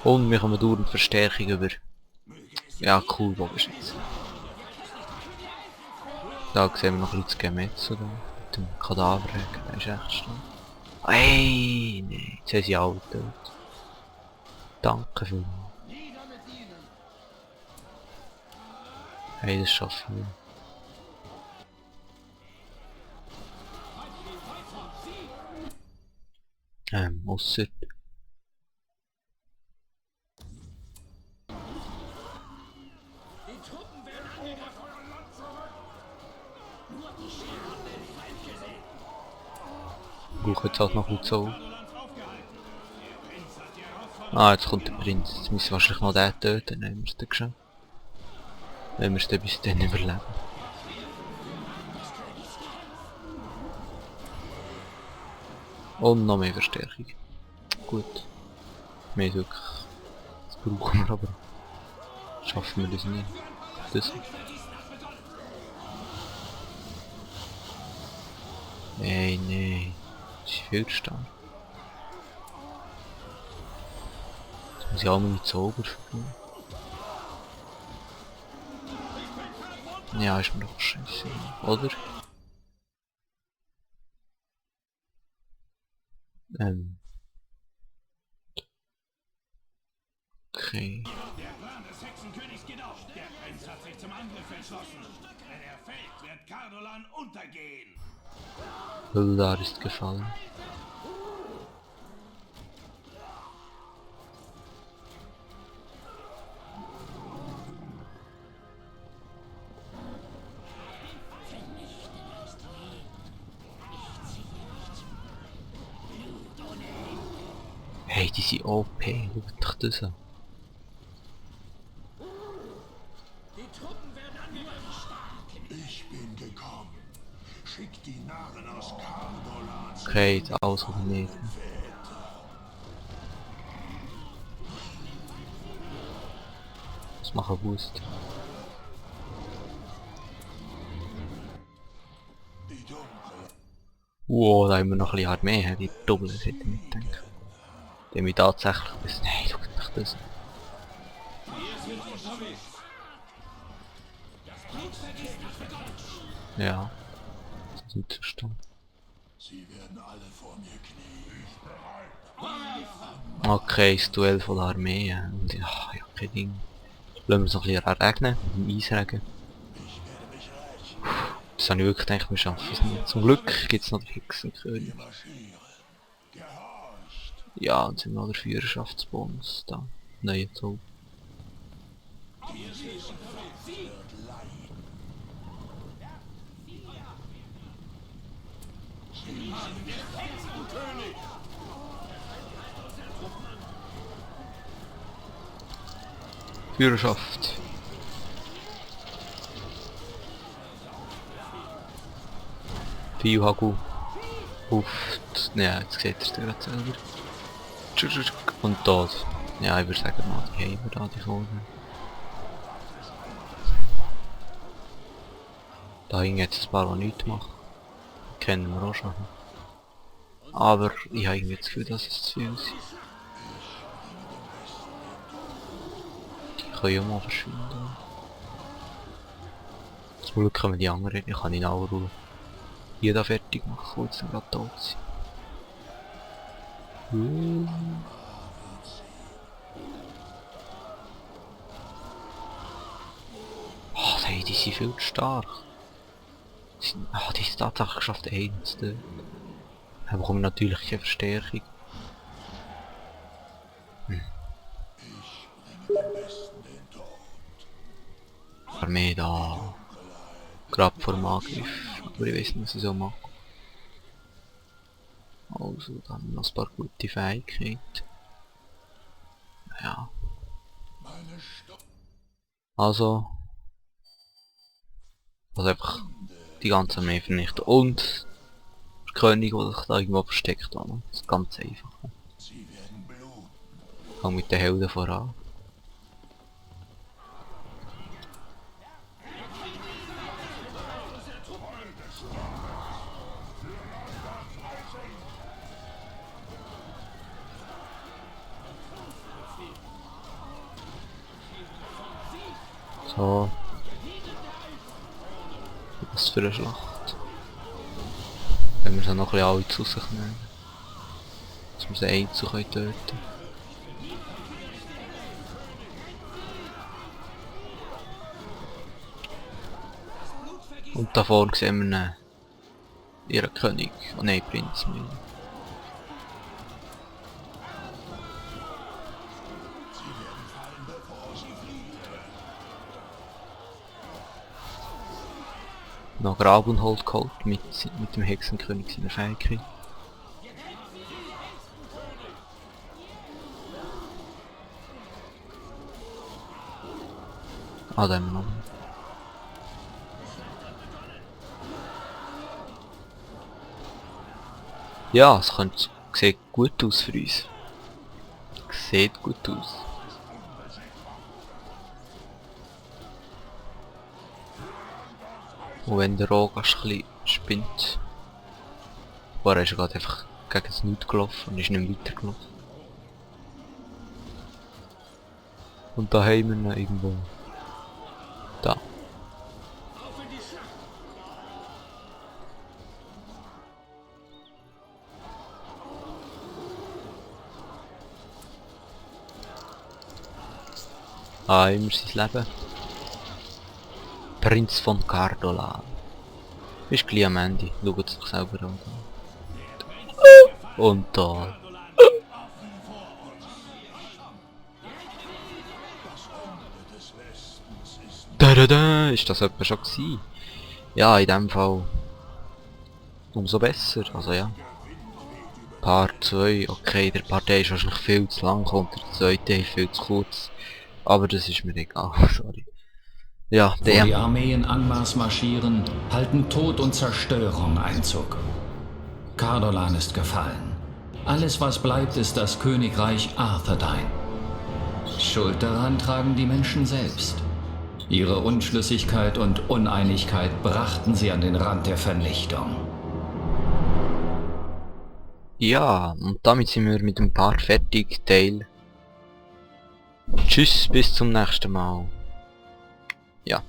Und wir haben dauernd Verstärkung über... Ja, cool, wo bist du jetzt? Da sehen wir noch ein bisschen das Gemetzel da. Mit dem Kadaverregen, der ist echt stark. Ey, nee, jetzt haben sie alle getötet. Danke vielmals. Hey, das ist schon viel. Ausser... Brauche jetzt halt noch ein so. Ah, jetzt kommt der Prinz. Jetzt müssen wir wahrscheinlich noch den töten, dann haben wir es dann geschafft. Wenn wir es dann bis dann überleben. Und noch mehr Verstärkung. Gut. Mehr wirklich. Das brauchen wir aber. Schaffen wir das nicht. Das. Ey, nee. Das ist viel zu stark. Jetzt muss ich auch meine Zauber spielen. Ja, ist mir doch scheiße. Oder? Okay. Der Plan des Hexenkönigs geht auf. Der Prinz hat sich zum Angriff entschlossen. Wenn er fällt, wird Cardolan untergehen. Hildar ist gefallen. Hey, die sind OP, schaut doch das an. Ich bin gekommen. Schick die Narren aus Cardolan. Okay, jetzt alles oder nicht. Was machen Boost? Wow, da haben wir noch ein bisschen Armee, die Doppel, das hätte ich nicht gedacht. Die haben mich tatsächlich bis... Nein, schau doch das an. Ja. Das ist nicht verstanden. Sie werden alle vor mir knien. Okay, das Duell von der Armee. Und ja, ja, kein Ding. Lassen wir es noch ein bisschen regnen, mit dem Eisregen. Das habe ich wirklich gedacht, wir schaffen es nicht. Zum Glück gibt es noch den Hexenkönig. Ja, und sind noch der Führerschaftsbonus da. Neue Zauber. Führerschaft. Viehhagel. Auf. Ja, jetzt seht ihr es gerade selber. Und das. Ja, ich würde sagen, mal die haben wir da, die vorne. Da hingen jetzt ein paar, die nichts machen. Kennen wir auch schon. Aber ich habe irgendwie das Gefühl, dass es zu viel ist. Die können ja mal verschwinden. Zum Glück können wir die anderen, ich kann ihn auch hier da fertig machen, kurz dann gerade tot sein. Oh, hey, die sind viel zu stark. Die haben es tatsächlich geschafft, eins zu töten. Dann bekommen wir natürlich keine Verstärkung. Armee da. Gerade vor dem Angriff. Aber ich weiß nicht, was ich so mache. Also, da haben wir noch ein paar gute Fähigkeiten. Ja. Also einfach die ganze Armee vernichten. Und der König, der sich da irgendwo versteckt hat. Das ist ganz einfach. Fang mit den Helden voran. So. Was für eine Schlacht. Wenn wir sie noch ein bisschen alle zu sich nehmen. Dass wir sie einzeln töten können. Und da vorne sehen wir ihren König. Oh nein, Prinz. Noch Grabunhold geholt mit dem Hexenkönig seiner Fähigkeit. Ah, da haben wir noch. Ja, es sieht gut aus für uns. Sieht gut aus. Und wenn der Rogas ein bisschen spinnt. Vorher ist er gerade einfach gegen das Nichts gelaufen und ist nicht weitergelaufen. Und da haben wir ihn irgendwo. Da. Ah, immer sein Leben. Prinz von Cardolan. Ist gleich am Ende. Schaut es doch selber an. Und da. Da. Ist das etwa schon gewesen? Ja, in dem Fall. Umso besser. Also ja. Part 2. Okay, der Part 1 ist wahrscheinlich viel zu lang und der zweite ist viel zu kurz. Aber das ist mir egal. Sorry. Ja, Wo die Armeen en masse marschieren, halten Tod und Zerstörung Einzug. Cardolan ist gefallen. Alles, was bleibt, ist das Königreich Arthedain. Schuld daran tragen die Menschen selbst. Ihre Unschlüssigkeit und Uneinigkeit brachten sie an den Rand der Vernichtung. Ja, und damit sind wir mit dem Part fertig, Teil. Tschüss, bis zum nächsten Mal. Ja.